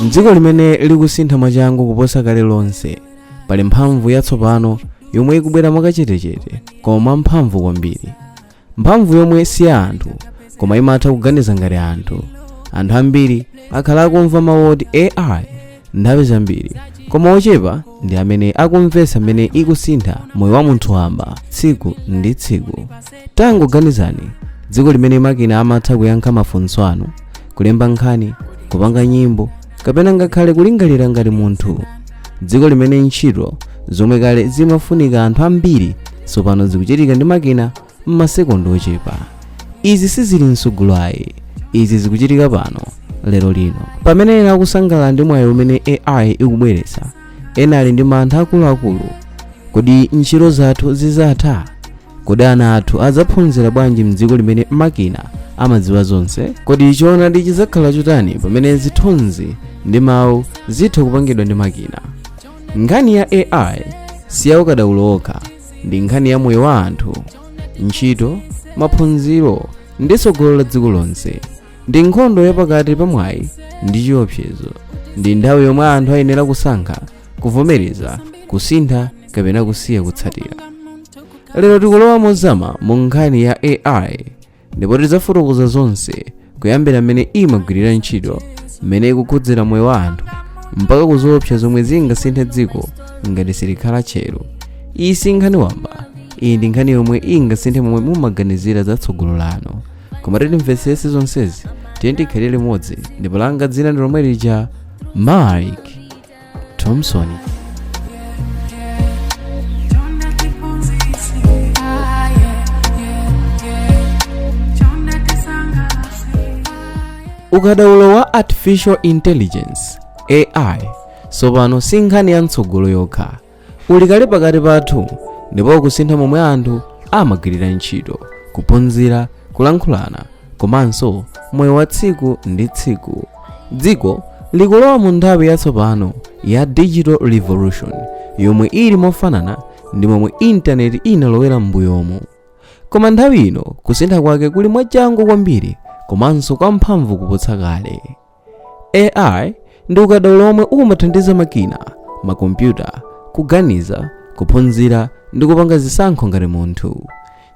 Mdziko limene likusintha mwachangu kuposa kale lonse, pali mphamvu yatsopano yomwe ikubwera mwakachetechete koma mwamphamvu kwambiri. Mphamvu yomwe si ya anthu, koma imatha kuganiza ngati anthu. Anthu ambiri akhala akumva mawu oti AI nthawi zambiri, koma ochepa ndi amene akumvetsa mmene ikusintha moyo wa munthu wamba tsiku ndi tsiku. Tangoganizani, dziko limene makina amatha kuyankha mafunso anu, kulemba nkhani, kupanga nyimbo, kapena ngakhale kulingalira ngati munthu. Dziko limene ntchito zomwe kale zimafunika anthu ambiri tsopano zikuchitika ndi makina m'masekondi ochepa. Izi sizili mtsogolo ayi, izi zikuchitika pano, lero lino. Pamene ena akusangalala ndi mwayi umene AI ikubweretsa, ena ali ndi mantha akuluakulu. Kodi ntchito zathu zizatha? Kodi ana athu adzaphunzira bwanji mdziko limene makina amadziwa zonse? Kodi choonadi chidzakhala chotani pamene zithunzi ndi mawu zitha kupangidwa ndi makina? Nkhani ya AI si ya ukadaulo okha, ndi nkhani ya moyo wa anthu, ntchito, maphunziro ndi tsogolo la dziko lonse. Ndi nkhondo yapakati pa mwayi ndi chiopsezo. Ndi nthawi yomwe anthu ayenera kusankha: kuvomereza kusintha kapena kusiya kutsatira. Lero tikulowa mozama mu nkhani ya AI, ndipo tidzafotokoza zonse, kuyambira mmene imagwirira ntchito, mmene ikukhudzera moyo wa anthu, mpaka kuzoopsa zomwe zingasinthe dziko ngati silikhala tcheru. Iyi si nkhani wamba, iyi ndi nkhani yomwe ingasinthe momwe mumaganizira za tsogolo lanu. Koma timvetsetse zonsezi, tiye tikhalire limodzi. Ndipo langa dzina ndi lomwe lija, Mike Thompson. Ukadaulo wa artificial intelligence, AI, tsopano si nkhani ya mtsogolo yokha. Uli kale pakati pathu ndipo ukusintha momwe anthu amagwirira ntchito, kuphunzira, kulankhulana komanso moyo wa tsiku ndi tsiku. Dziko likulowa mu nthawi yatsopano ya digital revolution, yomwe ili mofanana ndi momwe intaneti inalowera m'mbuyomu, koma nthawi ino kusintha kwake kuli mwachangu kwambiri komanso kwamphamvu kuposa kale. AI ndi ukadaulo omwe umathandiza makina, makompyuta, kuganiza, kuphunzira ndi kupanga zisankho ngati munthu.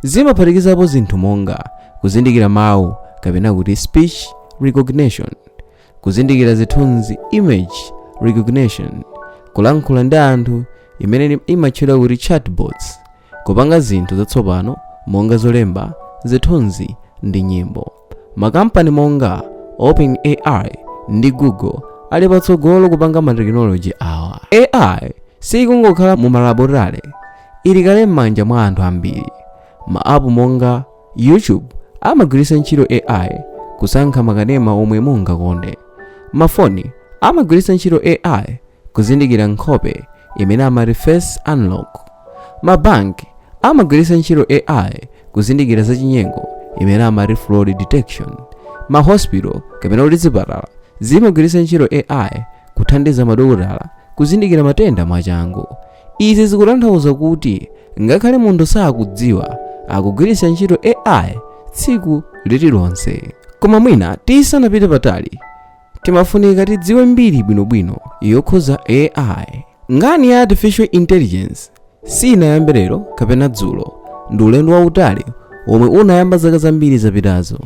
Zimaphatikizapo zinthu monga kuzindikira mawu, kapena kuti speech recognition, kuzindikira zithunzi, image recognition, kulankhula ndi anthu, imene imatchedwa kuti chatbots, kupanga zinthu zatsopano monga zolemba, zithunzi ndi nyimbo. Makampani monga OpenAI ndi Google ali patsogolo kupanga matekinoloji awa. AI sikungokhala mu malaboratory, ili kale m'manja mwa anthu ambiri. Ma app monga YouTube amagwiritsa ntchito AI kusankha makanema omwe mungakonde. Mafoni amagwiritsa ntchito AI kuzindikira nkhope, imene amati face unlock. Mabanki amagwiritsa ntchito AI kuzindikira zachinyengo, imene amati fraud detection. Mahospital, kapena kuti zipatala, zimagwiritsa ntchito AI kuthandiza madokotala kuzindikira matenda mwachangu. Izi zikutanthauza kuti ngakhale munthu sakudziwa, akugwiritsa ntchito AI tsiku lililonse. Koma mwina tisanapite patali, timafunika tidziwe mbiri bwinobwino yokhuza AI. Nkhani ya artificial intelligence sinayambe lero kapena dzulo. Ndi ulendo wautali womwe unayamba zaka zambiri zapitazo,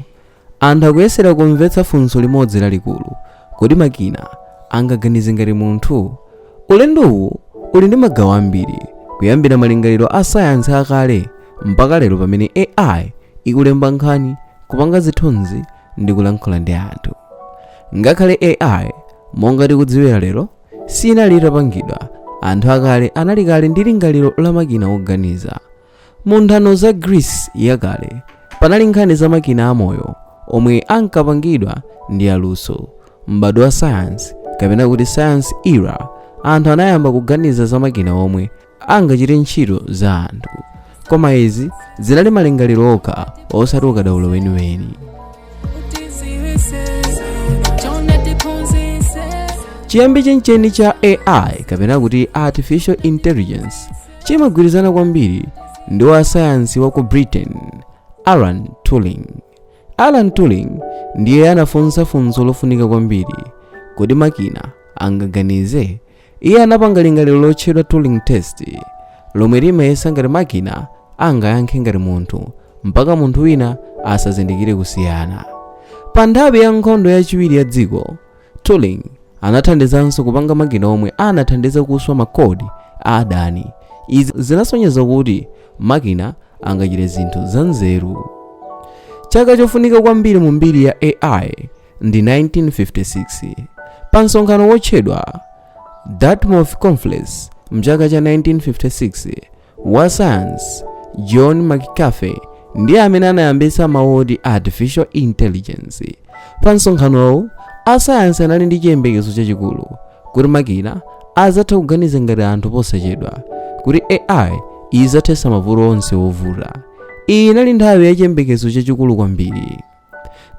anthu akuyesera kumvetsa funso limodzi lalikulu: kodi makina angaganize ngati munthu? Ulendowu uli ndi magawo ambiri, kuyambira malingaliro a sayansi akale mpaka lero pamene AI ikulemba nkhani, kupanga zithunzi ndi kulankhula ndi anthu. Ngakhale AI monga tikudziwira lero sinali itapangidwa, anthu akale anali kale ndi lingaliro la makina oganiza. Mu nthano za Greece yakale panali nkhani za makina amoyo omwe ankapangidwa ndi aluso. M'badwo wa sayansi, kapena kuti science era, anthu anayamba kuganiza za makina omwe angachite ntchito za anthu, koma izi zinali malingaliro okha, osati ukadaulo weniweni. Chiyambi chenicheni cha AI, kapena kuti artificial intelligence, chimagwirizana kwambiri ndi wasayansi wa ku Britain, Alan Turing. Alan Turing ndiye anafunsa funso lofunika kwambiri: Kodi makina angaganize? Iye anapanga lingaliro lotchedwa Turing test, lomwe limayesa ngati makina angayankhe ngati munthu mpaka munthu wina asazindikire kusiyana. Pa nthawi ya nkhondo yachiwiri ya dziko, Turing anathandizanso kupanga makina omwe anathandiza kuswa makodi a adani. Izi zinasonyeza kuti makina angachite zinthu zanzeru. Chaka chofunika kwambiri mu mbiri ya AI ndi 1956. Pa msonkhano wotchedwa Dartmouth Conference mchaka cha 1956, wa science John McCarthy ndiye amene anayambitsa mawu oti artificial intelligence. Pa msonkhanowu, asayansi anali ndi chiyembekezo chachikulu kuti makina azatha kuganiza ngati anthu posachedwa, kuti AI izathetsa mavuto onse ovuta. Iyi inali nthawi ya chiyembekezo chachikulu kwambiri.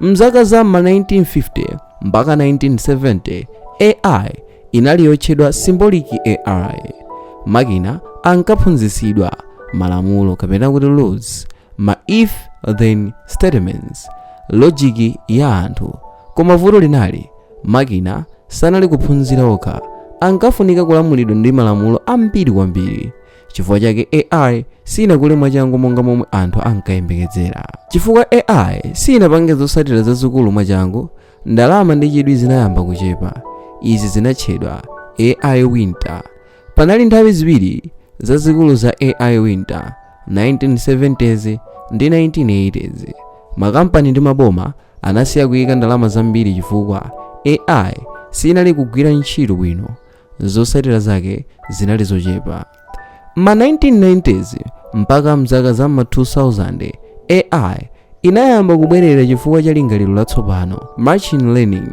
Mzaka za ma 1950 mpaka 1970, AI inali yotchedwa symbolic AI. Makina ankaphunzitsidwa malamulo kapena kuti rules, ma if then statements, logic ya anthu. Koma vuto linali, makina sanali kuphunzira okha, ankafunika kulamulidwa ndi malamulo ambiri kwambiri. Chifukwa chake AI sinakule mwachangu monga momwe anthu ankayembekezera. Chifukwa AI sinapange zotsatira zazikulu mwachangu, ndalama ndi chidwi zinayamba kuchepa. Izi zinatchedwa AI winter. Panali nthawi ziwiri zazikulu za AI winter, 1970s ndi 1980s. Makampani ndi maboma anasiya kuyika ndalama zambiri chifukwa AI sinali kugwira ntchito bwino, zotsatira zake zinali zochepa. Ma 1990s mpaka mzaka za ma 2000, AI inayamba kubwerera chifukwa cha lingaliro latsopano, machine learning.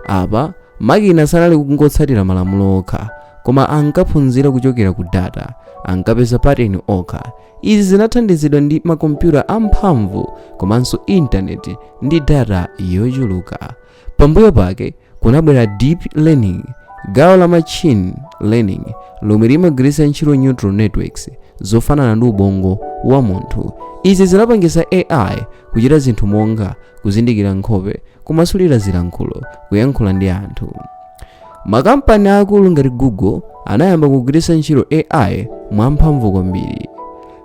Apa makina sanali kungotsatira malamulo okha, koma ankaphunzira kuchokera ku data, ankapeza pattern okha. Izi zinathandizidwa ndi makompyuta amphamvu komanso intaneti ndi data yochuluka. Pambuyo pake kunabwera deep learning, gawo la machine learning lomwe limagwiritsa ntchito neural networks zofanana ndi ubongo wa munthu. Izi zinapangitsa AI kuchita zinthu monga kuzindikira nkhope, kumasulira zilankhulo, kuyankhula ndi anthu. Makampani akulu ngati Google anayamba kugwiritsa ntchito AI mwamphamvu kwambiri.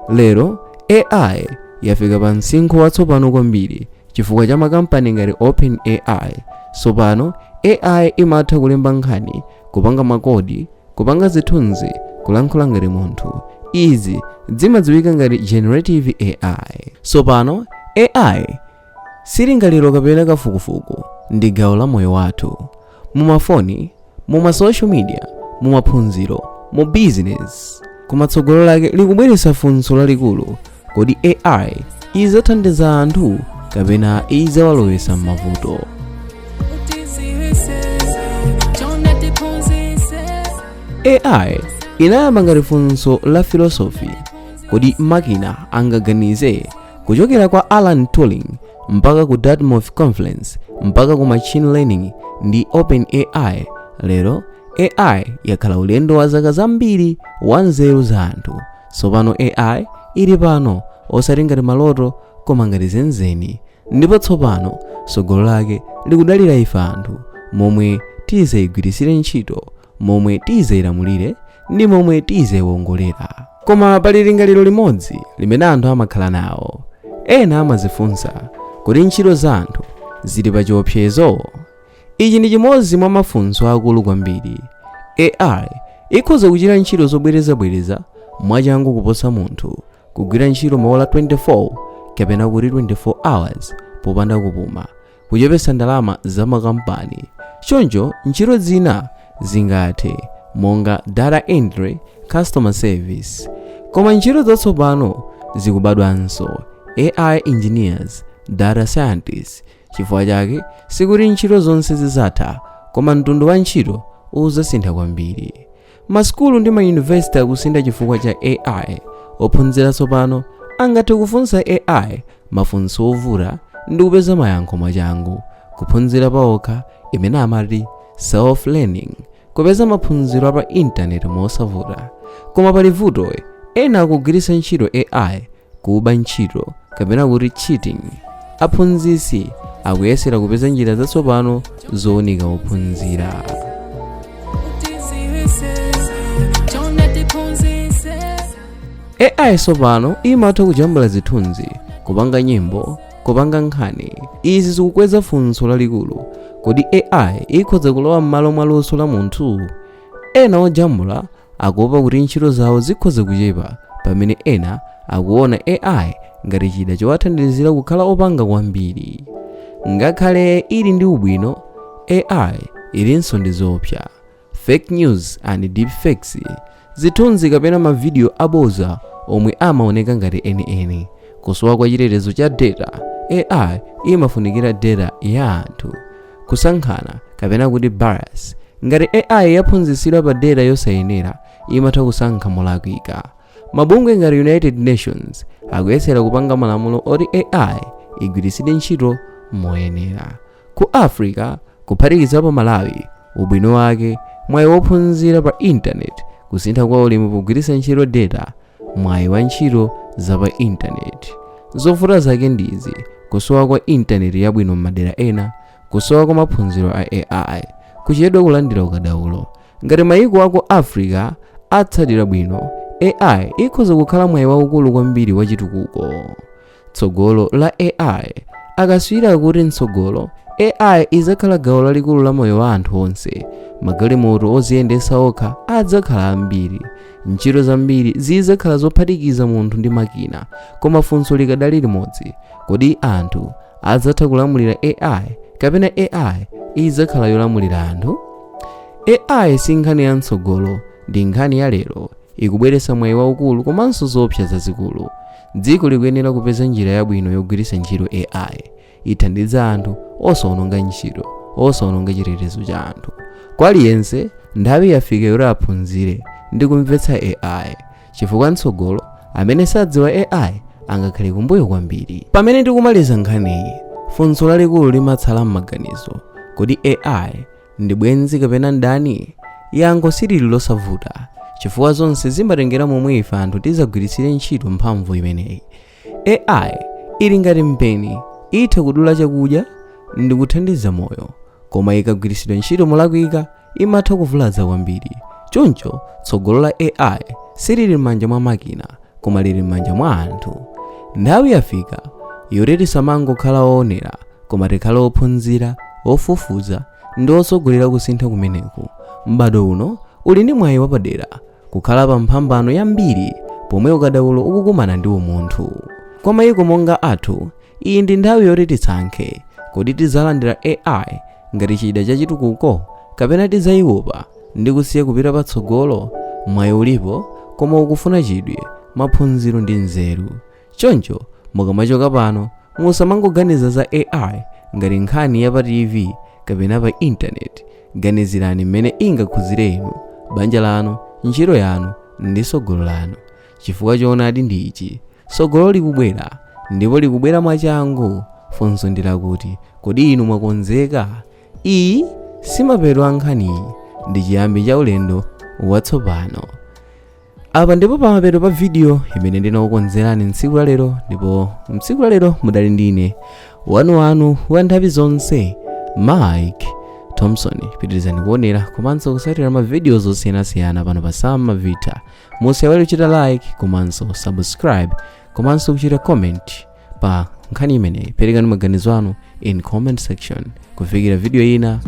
Lero AI yafika pa msinkhu watsopano kwambiri chifukwa cha makampani ngati OpenAI. Tsopano AI imatha kulemba nkhani, kupanga makodi, kupanga zithunzi, kulankhula ngati munthu. Izi zimadziwika ngati generative AI. Tsopano AI silingaliro kapena kafukufuku, ndi gawo la moyo wathu, mumafoni, muma social media, mumaphunziro, mu business. Koma tsogolo lake likubweretsa funso lalikulu: kodi AI idzathandiza anthu kapena idzawalowetsa m'mavuto? Utizise, chonde tiphunzise. AI inayamba ngati funso la philosophy: kodi makina angaganize? Kuchokera kwa Alan Turing mpaka ku Dartmouth Conference, mpaka ku machine learning ndi OpenAI, lero AI yakhala ulendo wa zaka zambiri wa nzeru za anthu. Tsopano AI ili pano, osati ngati maloto koma ngati zenizeni, ndipo tsopano tsogolo lake likudalira ife anthu, momwe tizayigwiritsire ntchito, momwe tizayilamulire ndi momwe tizayiwongolera. Koma pali lingaliro limodzi limene anthu amakhala nawo. Ena amazifunsa kuti ntchito za anthu zili pa chiopsezo. Ichi ndi chimodzi mwa mafunso akulu kwambiri. AI ikhoza kuchita ntchito zobwerezabwereza mwachangu kuposa munthu, kugwira ntchito maola 24 kapena kuti 24 hours popanda kupuma, kuchepetsa ndalama za makampani. Choncho ntchito zina zingathe, monga data entry, customer service. Koma ntchito zatsopano zikubadwanso: AI engineers, data scientists. Chifukwa chake sikuti ntchito zonse zizatha, koma mtundu wa ntchito uzasintha kwambiri. Masukulu ndi mayunivesiti akusintha chifukwa cha AI. Ophunzira tsopano angathe kufunsa AI mafunso ovuta ndi kupeza mayankho mwachangu, kuphunzira paokha, imene amati self learning, kupeza maphunziro pa intaneti mosavuta. Koma pali vuto: ena akugwiritsa ntchito AI kuba ntchito kapena kuti cheating. Aphunzitsi Akuyesera kupeza njira zatsopano zowunika ophunzira. Utidziwitse, chonde tiphunzitse. AI tsopano imatha kujambula zithunzi, kupanga nyimbo, kupanga nkhani. Izi zikukweza funso lalikulu: kodi AI ikhoza kulowa m'malo mwa luso la munthu? Ena ojambula akuopa kuti ntchito zawo zikhoza kuchepa, pamene ena akuona AI ngati chida chowathandizira kukhala opanga kwambiri. Ngakhale ili ndi ubwino, AI ilinso ndi zoopsa. Fake news and deep fakes, zithunzi kapena mavidiyo aboza omwe amaoneka ngati enieni. Kusowa kwa chitetezo cha data, AI imafunikira data ya anthu. Kusankhana kapena kuti bias, ngati AI yaphunzitsidwa pa data yosayenera, imatha kusankha molakwika. Mabungwe ngati United Nations akuyesera kupanga malamulo oti AI igwiritsidwe ntchito moyenera. Ku Africa, kuphatikizapo Malawi, ubwino wake: mwayi wophunzira pa intaneti, kusintha kwa ulimi pogwiritsa ntchito data, mwayi wa ntchito za pa intaneti. Zovuta zake ndizi: kusowa kwa intaneti yabwino m'madera ena, kusowa kwa maphunziro a AI, kuchedwa kulandira ukadaulo. Ngati mayiko aku Africa atsatira bwino, AI ikhoza kukhala mwayi waukulu kwambiri wa chitukuko. Tsogolo la AI: Akatswiri akuti mtsogolo AI idzakhala gawo lalikulu la moyo wa anthu onse. Magalimoto oziyendesa okha adzakhala ambiri, ntchito zambiri zidzakhala zophatikiza munthu ndi makina. Koma funso likadali limodzi: kodi anthu adzatha kulamulira AI, kapena AI idzakhala yolamulira anthu? AI si nkhani ya mtsogolo, ndi nkhani ya lero. Ikubweretsa mwayi waukulu komanso zoopsa zazikulu. Dziko likuyenera kupeza njira yabwino yogwiritsa ntchito AI, ithandiza anthu, osawononga ntchito, osawononga chitetezo cha anthu. Kwa aliyense, nthawi yafika yoti aphunzire ndi kumvetsa AI, chifukwa mtsogolo amene sadziwa AI angakhale kumbuyo kwambiri. Pamene tikumaliza nkhaniyi, funso lalikulu limatsala m'maganizo: kodi AI ndi bwenzi kapena mdani? Yankho silili losavuta, chifukwa zonse zimatengera momwe ife anthu tizagwiritsire ntchito mphamvu imeneyi. AI ili ngati mpeni, itha kudula chakudya ndi kuthandiza moyo, koma ikagwiritsidwa ntchito molakwika imatha kuvulaza kwambiri. Choncho tsogolo la AI silili m'manja mwa makina, koma lili m'manja mwa anthu. Nthawi yafika yoti tisamangokhala oonera, koma tikhale ophunzira, ofufuza ndi otsogolera kusintha kumeneku. M'bado uno uli ndi mwayi wapadera kukhala pa mphambano yambiri pomwe ukadaulo ukukumana ndi umunthu. Kwa mayiko monga athu, iyi ndi nthawi yoti tisankhe: kodi tidzalandira AI ngati chida chachitukuko, kapena tidzayiopa ndi kusiya kupita patsogolo? Mwayi ulipo, koma ukufuna chidwi, maphunziro ndi nzeru. Choncho mukamachoka pano, musamangoganiza za AI ngati nkhani ya pa TV kapena pa intaneti. Ganizirani mmene ingakhudzire inu, banja lanu, ntchito yanu ndi tsogolo lanu, chifukwa choonadi ndi ichi: tsogolo likubwera, ndipo likubwera mwachangu. Funso ndi lakuti, kodi inu mwakonzeka? Iyi simapeto a nkhaniyi, ndi chiyambi cha ulendo watsopano. Apa ndipo pamapeto pa video imene ndinakukonzerani mtsiku la lero, ndipo mtsiku la lero mudali ndine wanuwanu wa nthawi zonse, Mike Thompson. Pitirizani kuonera komanso kutsatira ma videos osiyanasiyana pano pa Sam Mavita. Musaiwale kuchita like komanso subscribe komanso kuchita comment pa nkhani imeneyi. Perekani maganizo anu in comment section. Kufikira video ina.